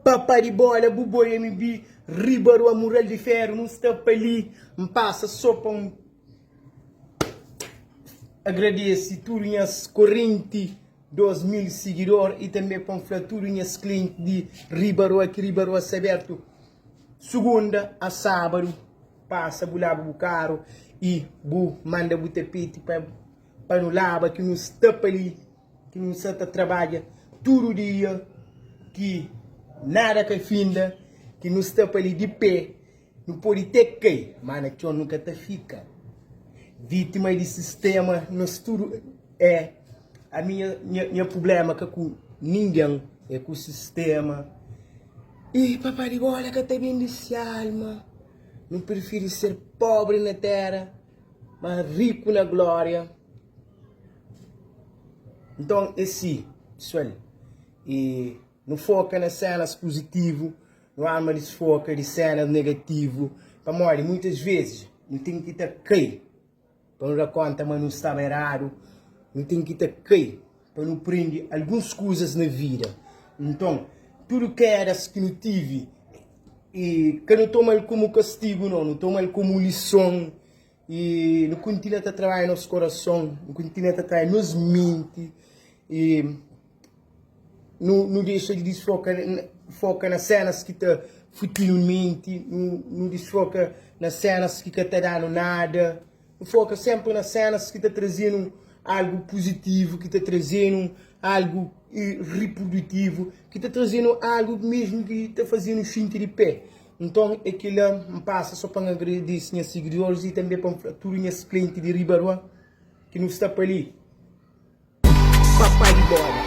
Papa di bola bu boi MB riba rua mural di feru nu sta pa li N pasa so pa N agradese tudu nhas 42 mil sigidor i tanbe pa N fla tudu nhas klienti di riba rua ki riba rua sta abertu sugunda a sábadu pasa bu laba bu karu i bu manda bu tapeti pa pa nu laba ki nu sta pa li. Ki nu sa ta trabadja tudu dia, ki nada ka finda, ki nu sta pa li di pé, nu pode te kai, má na txon nu ka ta fika. Vítima di sistema nos tudu é. Ami nha nha prubléma ka ku ningen, é ku sistema. I papa di bóla ka ta bende se alma, nu prifiri ser pobri na téra, má riku na glória. Nton é si, pesoal, i nu foka na sénas puzitivu, nu ama disfoka di sénas negativu, pamodi muitas vezis nu ten ki ta kai pa nu da kónta ma nu staba eradu, nu ten ki ta kai pa nu prende alguns kuzas na vida. Nton, tudu kédas ki nu tivi, i ka nu toma-l komu kastigu, nau, nu toma-l komu lison. I nu kontinua ta trabadja nos korason, nu kontinua ta trabadja nos menti i nu nu dexa di disfoka foka na senas ki ta futinu menti, nu nu disfoka na senas ki ka ta danu nada, nu foka senpri na senas ki ta trazenu algu puzitivu, ki ta trazenu algu riprodutivu, ki ta trazenu algu mesmu ki ta fazenu xinti di pé. Nton é kila N pasa so pa N agradese nhas sigidoris i tanbe pa N fla tudu nhas klienti di riba rua ki nu sta pa li. Papai di bola.